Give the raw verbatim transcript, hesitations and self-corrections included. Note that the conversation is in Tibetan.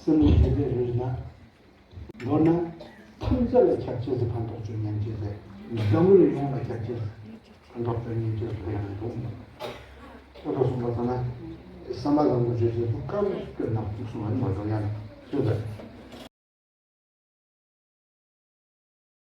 སེམས་ནི་ཞི་བདེ་རེད་ན། མདོར་ན། ཐམས་ཅད་ལ་ཁྱབ་ཅེས་སུ་ཕན་ཐོགས་ཆོས་ཉན་ཅེས་སུ། འཛམ་བུ་གླིང་ཡོངས་ལ་ཁྱབ་ཅེས་སུ་ཕན་ཐོགས་ཆོས་ཉན་ཅེས་སུ་དེ་ཡང་འདུག་ཨོ་ཏོ་གསུངས་པ་ཙམ་ན། བསམ་པ་ལ་ངོ་སྤྲོད་ཅེས་སུ་སྐབས་སྐྱོ་ནག་ཐུག་སོང་བ་ནི་མ་གཏོགས་ཡང་ཆོས་དང་